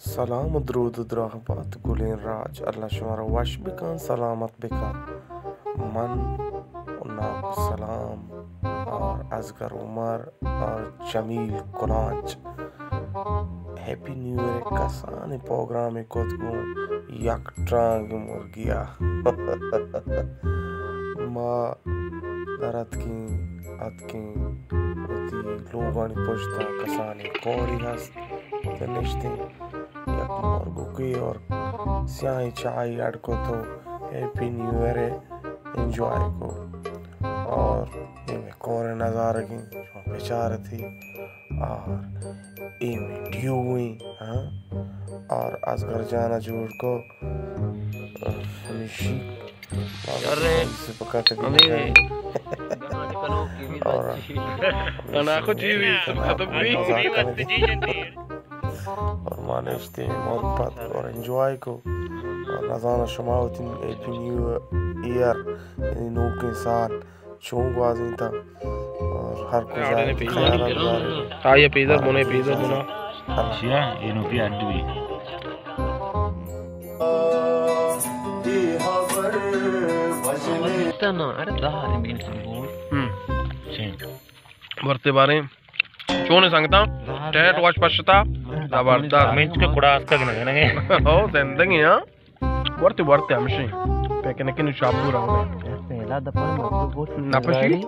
سلام و درود و دراہ بات گلیں راج، اللہ شمارا وش بکن، سلامت بکن۔ من و ناکو سلام اور اصغر عمر اور جمیل کلانچ ہیپی نیو ایئر کسانیں پروگرامے کت گوں یک ٹرانگ مرگیا۔ ما در اتکیں، اتکیں وتی لوگانی پشتا، کسانیں کورے ہست، نشتیں یک مرگوکے اور سیاہیں چاہے اڈ کت و ہیپی نیو ایئر انجوائے کو۔ اور اے مئے کور نظارگیں، شما بچارتی۔ اور اے مئے ڈیو ایں، ہاں۔ اور اصغر جانا جوڑ کو، ہمیشی یار، سے پکا تبی ہمیں اور انا کو چی بھی ختم بھی۔ اور ما نشتیں محبت اور انجوائے کو۔ اور نزاناں شما وتی ہیپی نیو ایئر، یعنی نوکیں سال چون گوازینتا؟ اور ہر کجا خیال بدارے۔ آئیے پیدر بنے، پیدر بنا۔ چیا؟ اے نوکی اڈ بی۔ تنا، اڑے دار منٹ بول۔ ہم۔ چین۔ ورتے باریں۔ چون سنگتاں؟ ٹیٹ واش پشتا۔ زبردست۔ منٹ کے کڑاس کا گنا گنا۔ او زندگی ہاں۔ ورتے ورتے ہمشی۔ پکنک نو شاپور آؤ۔ پہلا دفعہ نہ پشی۔